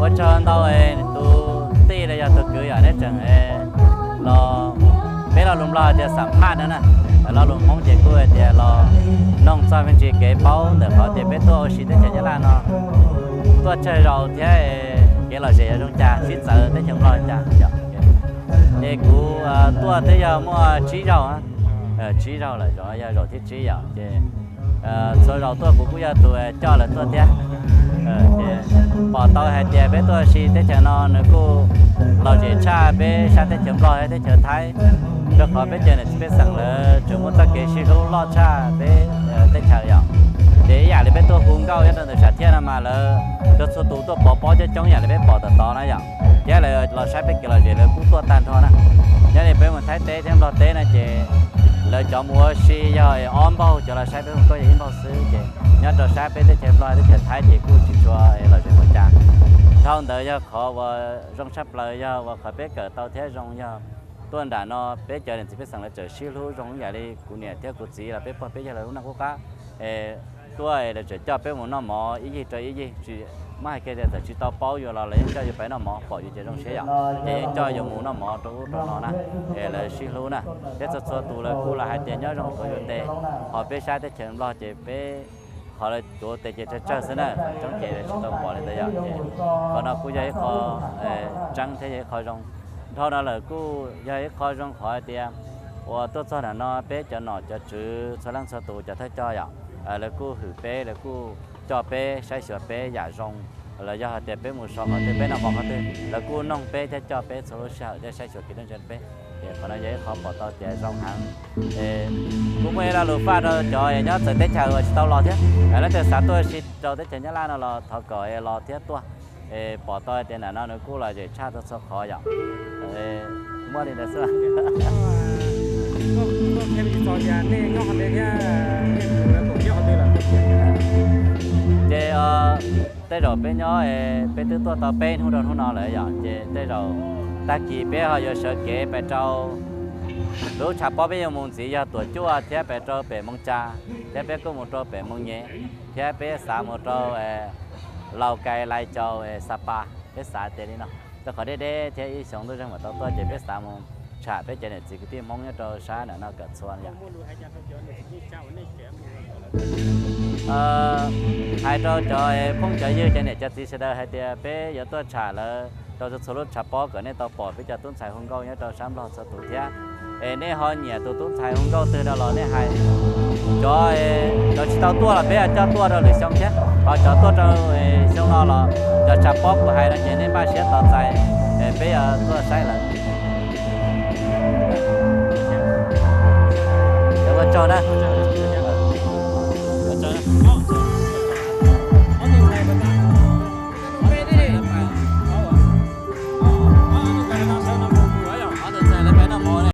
Ua tsaug ntau tus tij los yog tus kwv yom, neb tseem los, peb lo lus Nplog tias xam phaj no na, lo lus Hmoob ces kuj hais tias los noog txog me ntsis kev paub ntawm qhov tias peb tuaj ua si teb chaws Nyab Laj no tuaj tsawg zaus thiab kev lom zem yog zoo cas, sib txawv teb chaws Nplog cas yom. Ces kuv tuaj twb yog muaj tsib zaug, tsib zaug lawm, zaum no yog zaum thib tsib yom. Ces txhua zaus tuaj kuv kuj yog tus coj lawv tuaj thiab. Ces pom tau hais tias peb tuaj ua si teb chaws no nws kuj lom zem tshaj peb sab teb chaws Nplog thiab teb chaws Thaib, rau qhov peb cov niam txiv pej xeem lawv tseem muaj txoj kev sib hlub loj tshaj peb teb chaws yom. Ces ib yam li peb tuaj hu nkauj nyob rau ntawm sam thiaj no mas lawv txhua txhua tus tuaj pov pob coob coob ib yam li peb pom tom tod na yom. Thiab lawv los saib peb kev lom zem lawv kuj tuaj tag nrho na. Nyob li peb mus Thaib teb thiab Nplog teb no ces lawv cov mus ua si yog ob npaug, cov los saib peb hu nkauj yog ib npaug xwb. Ces nyob rau sab peb teb chaws Nplog teb chaws Thaib ces kuj tsis tshua lom zem ua cas. Dhau ntawd yog qhov uas zoo tshaj plaws yog uas qhov peb kawm tau thiab zoo yog tuaj nram no peb cov niam txiv pej xeem lawv tseem sib hlub zoo ib yam li kuv niam thiab kuv txiv los peb pog peb yawg lawv lub neej qub qab tuaj es lawv tseem coj peb mus noj mov ib yig rau ib yig, tsis, muab hais kiag tias txawm tsis tau paub yus los lawv yeej coj yus pais noj mov, pom yus ces zoo siab yom, ces yeej coj yus mus noj mov rau ub rau no na. Es lawv sib hlub na, thiab txhua txhua tus lawv kuj los hais tias nyob zoo tuav yus tes. Ho peb sab teb chaws Nplog ces peb qhov lawv tuav tes ces tsawg tsawg xwb na, feem coob ces lawv tsis tau pom li ntawd yom. Ces qhov no kuj yog ib qho tseeb thiab yog ib qho zoo. Dhau no lawm kuj yog ib qho zoo qhov hais tias uas tuaj txog nram no peb cov nom cov tswv txhua leej txhua tus cov thawj coj yom, lawv kuj hwm peb, lawv kuj coj peb saib xyuas peb yam zoo, los yog hais tias peb mus so qhov twg peb noj mov qhov twg lawv kuj noog peb thiab coj peb txhua lub sij hawm thiab saib xyuas kev dab ntse peb. Ces qhov no yog ib qho pom tau tias zoo heev. Kuj muaj ib lo lus faj rau cov nyob txawv teb chaws uas tsis tau los thiab, leej twg xav tuaj ua si rau teb chaws Nyab Laj no los thov kom los thiab tuaj. Pom tau tias nram no nws kuj lom zem tshaj txhua txhua qhov yom. Muaj li ntawd xwb. Ces tej zaum peb nyob, peb twb tuaj tau peb hnub rau hnub no lawm yom, ces tej zaum tag kis peb ho yuav sawv kev pais rau lub tshav pob peb yuav mus ntxiv yog Tuam Cuaj thiab pais rau pem Moos Tsa, thiab peb kuj mus rau pem Moos Nyem, thiab peb xav mus rau Laus Kais, Lais Caus, Xa Pas, peb xav tias li no. Rau qhov deb deb thiab ib xyoo ntuj zeeg mam tau tuaj ces peb xav mus tsham peb cov niam txiv kwv tij Hmoob nyob rau sab nram no kom txhua yom. Hais rau cov phooj cov ywg cov niam cov txiv sawv daws hais tias peb yuav tuaj tsham lawv rau txhua txhua lub tshav pob kom nej tau pom peb cov tub ntxhais hu nkauj nyob rau sab Nplog txhua tus thiab. Es nej ho nyiam tus tub ntxhais hu nkauj twg no los nej hais. Cov, cov tsis tau tuaj los peb coj tuaj rau lwm xyoo thiab, ho cov tuaj rau xyoo no los cov tshav pob kuv hais no ces nej npaj siab tos txais, peb yuav tuaj saib lawm. Ua tsaug na.